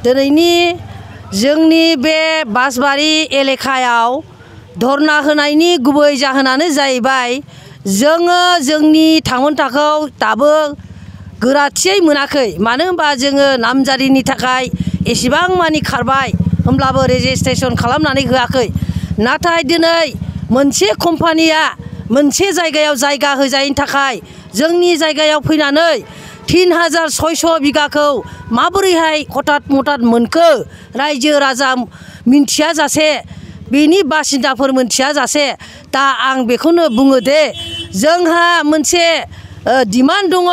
दिनैनि जोंनि बे बासबारि एलेकायाव धरना होनायनि गुबै जाहोनानो जाहैबाय जोङो जोंनि थामोनथाखौ दाबो गोराथियै मोनाखै। मानो होनबा जोङो नामजारिनि थाखाय एसेबां मानि खारबाय होमब्लाबो रेजिस्ट्रेसन खालामनानै होआखै। नाथाय दिनै मोनसे कम्पानिया मोनसे जायगायाव जायगा होजायैनि थाखाय जोंनि जायगायाव फैनानै 3600 बिगाखौ माबोरैहाय हठात मथात मोनखो रायजो राजा मिन्थिया जासे बेनि बासिन्दाफोर मिन्थिया जासे दा आं बेखौनो बुङो दे जोंहा मोनसे डिमान्ड दङ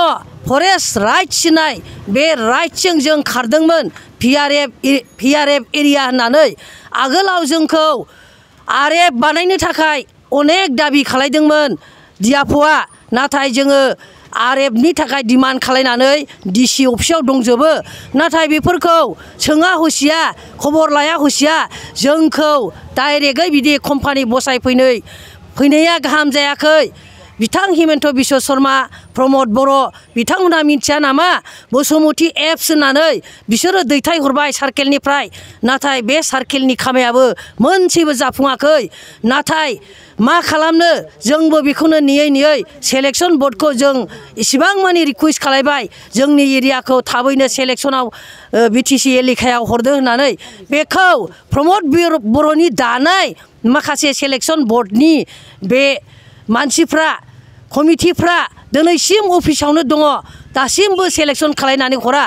फरेस्ट राइट्स होननाय बे राइट्सजों जों खारदोंमोन PRF एरिया होननानै आगोलाव जोंखौ RF बानायनो थाखाय अनेक दाबि खालायदोंमोन DFOआ। नाथाय जोङो RFनि थाखाय डिमान्ड खालायनानै DC अफिसाव दंजोबो। नाथाय बेफोरखौ सोङा हुसिया खबर लाया हुसिया जोंखौ डाइरेक्टयै बिदि कम्पानि फैनाया गाहाम जायाखै। बिथां हिमन्त बिश्व शर्मा प्रमद बर' बिथांमोनहा मिन्थिया नामा बसुमती एप्स होननानै बिसोरो दैथायहरबाय सार्केलनिफ्राय। नाथाय बे सार्केलनि खामायाबो मोनसेबो जाफुङाखै। नाथाय मा खालामनो जोंबो बेखौनो नेयै सेलेक्सन बर्डखौ जों इसेबां मानि रिकुवेस्ट खालायबाय जोंनि एरियाखौ थाबैनो सेलेक्सनाव BTC एलेकायाव हरदो होननानै। बेखौ प्रमद बर'नि दानाय माखासे सेलेक्सन बर्डनि बे मानसिफ्रा कमिटिफ्रा दिनैसिम अफिसावनो दङ दासिमबो सेलेक्सन खालायनानै हरा।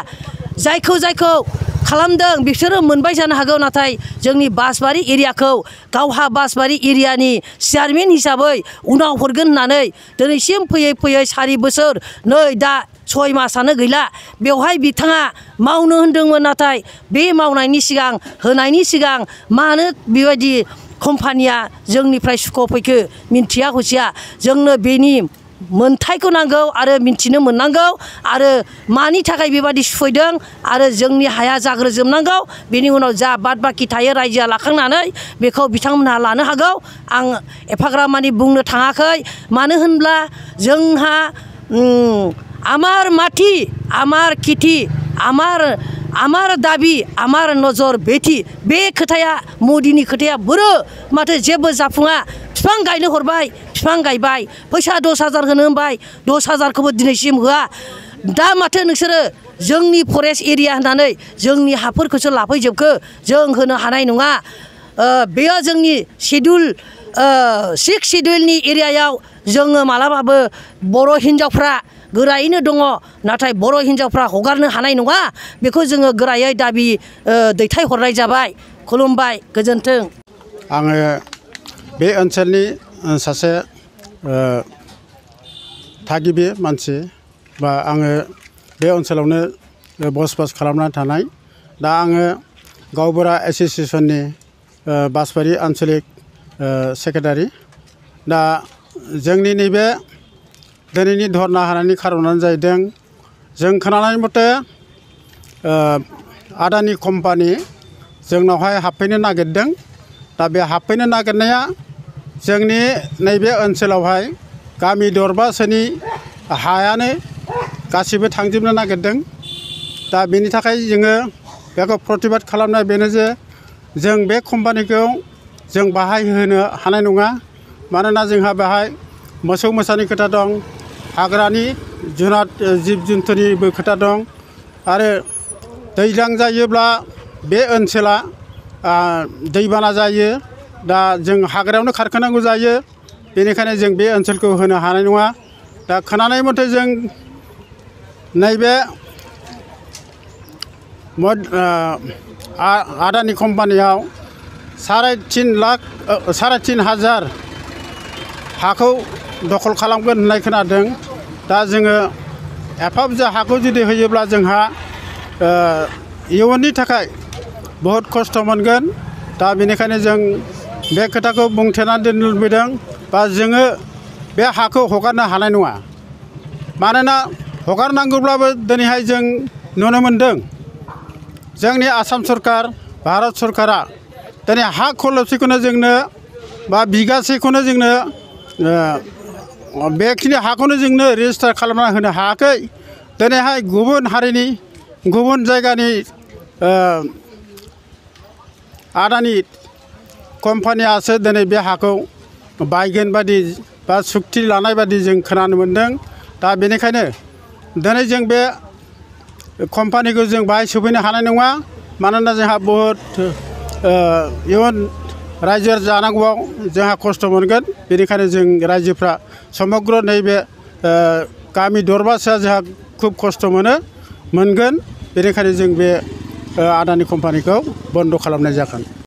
जायखौ खालामदों बिसोरो मोनबाय जानो हागौ। नाथाय जोंनि बासबारि एरियाखौ गावहा बासबारि एरियानि चेयारमेन हिसाबै उनाव हरगोन होननानै दिनैसिम फैयै 4 बोसोर नै दा 6 मासानो गैला। बेवहाय बिथाङा मावनो होनदोंमोन। नाथाय बे मावनायनि सिगां होनायनि सिगां मानो बेबायदि कम्पानिया जोंनिफ्राय सुख'फैखो मिन्थिया हुसिया। जोंनो बेनि मोनथायखौ नांगौ आरो मिन्थिनो मोननांगौ आरो मानि थाखाय बेबादि सुफैदों आरो जोंनि हाया जाग्रोजोबनांगौ। बेनि उनाव जा बाद बाखि थायो रायजोआ लाखांनानै बेखौ बिथांमोनहा लानो हागौ। आं एफाग्राब मानि बुंनो थाङाखै। मानो होनब्ला जोंहा आमार माटी आमार खेथि आमार दाबि आमार नजर बेथि बे खोथाया मदिनि खोथाया बोरो माथो जेबो जाफुङा। बिफां गायनो हरबाय बिफां गायबाय फैसा 10,000 होनो होनबाय 10,000खौबो दिनैसिम होआ। दा माथो नोंसोरो जोंनि फरेस्ट एरिया होननानै जोंनि हाफोरखौसो लाफैजोबखो जों होनो हानाय नङा। बेयो जोंनि 6 सिडिउलनि एरियायाव जोङो मालाबाबो बर' हिन्जावफ्रा गोरायैनो दङ। नाथाय बर' हिन्जावफ्रा हगारनो हानाय नङा। बेखौ जोङो गोरायै दाबि दैथायहरनाय जाबाय। खुलुमबाय गोजोन्थों। आङो बे ओनसोलनि सासे थागिबि मानसि बा आङो बे ओनसोलावनो बसबास खालामनानै थानाय। दा आङो गावबुरा एस'सिएसननि बासबारि आन्चलिक सेक्रेटारि। दा जोंनि नैबे दिनैनि धरना होनायनि खारनानो जाहैदों जों खोनानाय मथे आदानि कम्पानि जोंनावहाय हाबफैनो नागिरदों। दा बे हाबफैनो नागिरनाया जोंनि नैबे ओनसोलावहाय गामि दरबासोनि हायानो गासिबो थांजोबनो नागिरदों। दा बेनि थाखाय जोङो बेखौ प्रतिबाद खालामनाय बेनो जे जों बे कम्पानिखौ जों बाहाय होनो हानाय नङा। मानोना जोंहा बेहाय मोसौ मोसानि खोथा दं हाग्रानि जुनाद जिब जुन्थुनिबो खोथा दं। आरो दैज्लां जायोब्ला बे ओनसोला दैबाना जायो। दा जों हाग्रायावनो खारखोनांगौ जायो। बेनिखायनो जों बे ओनसोलखौ होनो हानाय नङा। दा खोनानाय मथे जों नैबे आदानि कम्पानियाव 3,500 हाखौ दखल खालामगोन होननाय खोनादों। दा जोङो एफा बुरजा हाखौ जुदि होयोब्ला जोंहा इयुननि थाखाय बहुद खस्थ' मोनगोन। दा बेनिखायनो जों बे खोथाखौ बुंथेनानै दोननो लुबैदों बा जोङो बे हाखौ हगारनो हानाय नङा। मानोना हगारनांगौब्लाबो दिनैहाय जों नुनो मोनदों जोंनि आसाम सरकार भारत सरकारा दिनै हा खलबसेखौनो जोंनो बा बिगासेखौनो जोंनो बेखिनि हाखौनो जोंनो रेजिस्टार खालामना होनो हायाखै। दिनैहाय गुबुन हारिनि गुबुन जायगानि आदानि कम्पानियासो दिनै बे हाखौ बायगोन बादि बा सुक्ति लानाय बादि जों खोनानो मोन्दों। दा बेनिखायनो दिनै जों बे कम्पानिखौ जों बाहाय सफैनो हानाय नङा। मानोना जोंहा बहुद इयुन रायजो जानांगौआव जोंहा खस्थ' मोनगोन। बेनिखायनो जों रायजोफ्रा समग्र नैबे गामि दरबासेया जोंहा खुब खस्थ' मोनगोन। बेनिखायनो जों बे आदानि कम्पानिखौ बन्द' खालामनाय जागोन।